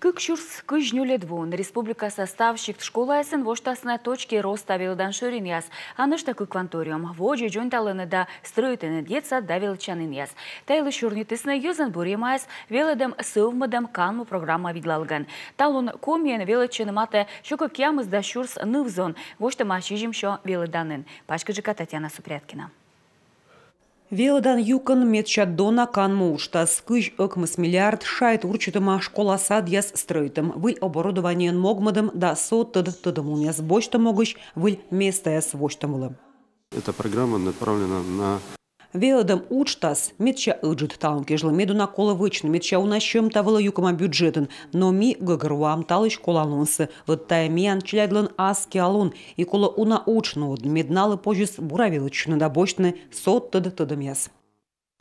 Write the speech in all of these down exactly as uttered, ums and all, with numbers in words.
Кык сюрс кызь нёльӧд воын республикаса став сикт школаясын восьтасны «Точки роста» велӧдан шӧринъяс. А нӧшта кык ванторйӧм водзӧ дзоньталӧны да стрӧитӧны детсад да велӧдчанінъяс. Та йылысь сёрнитісны йӧзӧн бӧрйӧмаяс велӧдӧм сӧвмӧдӧм канму программа видлалігӧн. Талун Комиын велӧдчӧны матӧ сё кӧкъямысдас сюрс ныв-зон, восьтӧма сизимсё велӧданін. Паськыдджыка Татьяна Супряткина. Велӧдан юкӧн медся дона канму уджтас. Кызь ӧкмыс миллиард шайт урчитӧма школа-садъяс стрӧитӧм, выль оборудованиеӧн могмӧдӧм да содтӧд тӧдӧмлунъяс босьтӧм могысь выль местаяс восьтӧм вылӧ. Эта программа направлена на... Велӧдӧм уджтас медся ыджыд. Талун кежлӧ медуна колӧ вӧчны, медся уна сьӧм та вылӧ юкӧма бюджетын. Но ми гӧгӧрвоам талысь коланлунсӧ. Ӧд тайӧ миян челядьлӧн аскиа лун, и колӧ уна удж нуӧдны, мед налы позис бура велӧдчыны да босьтны содтӧд тӧдӧмъяс.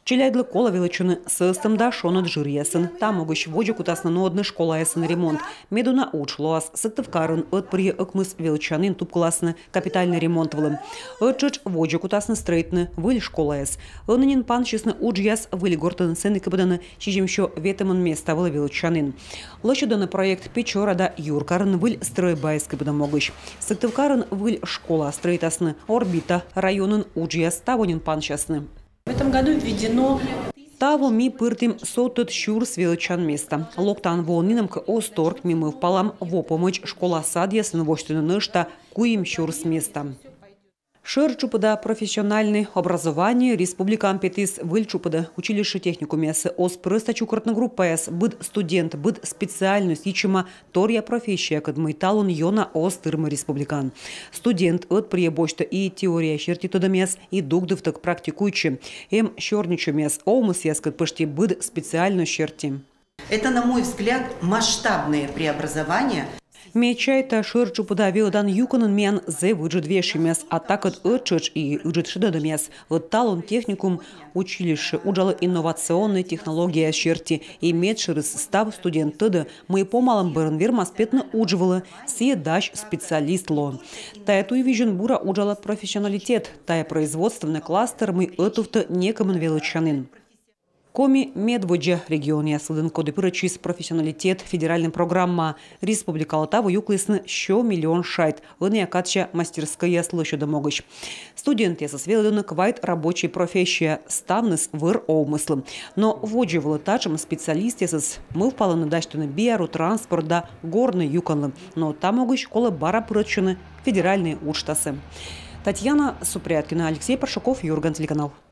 Челядьлы колӧ велӧдчыны сӧстӧм да шоныд жыръясын. Та могысь водзӧ кутасны нуӧдны школаясын ремонт. Медуна удж лоас Сыктывкарын. Ӧтпырйӧ ӧкмыс велӧдчанін тупкыласны капитальнӧй ремонт вылӧ. Ӧттшӧтш водзӧ кутасны стрӧитны выль школаяс. Ӧні нин пансисны уджъяс Выльгортын, сэні кыпӧдӧны сизимсё ветымын места вылӧ велӧдчанін. Лӧсьӧдӧны проект Печора да Юркарын выль стрӧйбаяс кыпӧдӧм могысь. Сыктывкарын выль школа стрӧитасны. Орбита районын уджъяс таво нин пансясны. В этом году введено... Таво ми пыртім содтӧд сюрс велӧдчан места. Локтан воын нинӧм кӧ оз торк, ми мӧвпалам во помӧдз школа-садъясын восьтыны нӧшта куим сюрс места. Шӧр тшупыда профессиональнӧй образование республикаын петіс выль тшупыдӧ. Училище-техникумъясӧ оз прӧста чукӧртны группаяс. Быд студент, быд специальность йитчӧма торъя профессиякӧд, мый талун ёна оз тырмы республикаын. Студент ӧтпырйӧ босьтӧ и теория серти тӧдӧмъяс, и дугдывтӧг практикуйтчӧ. Эм сёрнитчӧмъяс овмӧсъяскӧд пӧшти быд специальность серти. Это, на мой взгляд, масштабное преобразование. Ме чайта, шӧр тшупыда велӧдан юкӧнын миян зэв ыджыд вежсьӧмъяс, а такӧд ӧттшӧтш и ыджыд шедӧдӧмъяс. Ӧд талун техникум, училище уджалӧ инновационнӧй технологияяс серти, и медшӧрыс став студент тӧдӧ, мый помалӧм бӧрын вермас петны удж вылӧ, сійӧ дась специалист лоӧ. Тайӧ туйвизьын бура уджалӧ профессионалитет, тайӧ производственнӧй кластер, мый ӧтувтӧ некымын велӧдчанін. Коми медводдза регионъяс лыдын, коді пырӧдчис «Профессионалитет» федеральнӧй программаӧ. Республикалы таво юклісны сё миллион шайт ӧнія кадся мастерскӧйяс лӧсьӧдӧм могысь. Студентъясӧс велӧдӧны квайт рабочӧй профессия, ставныс вӧр овмыслы. Но водзӧ вылӧ татшӧм специалистъясӧс мӧвпалӧны дасьтыны биару, транспорт да горнӧй юкӧнлы. Но та могысь колӧ бара пырӧдчыны федеральнӧй уджтасӧ. Татьяна Супряткина, Алексей Паршаков, «Юрган» телеканал.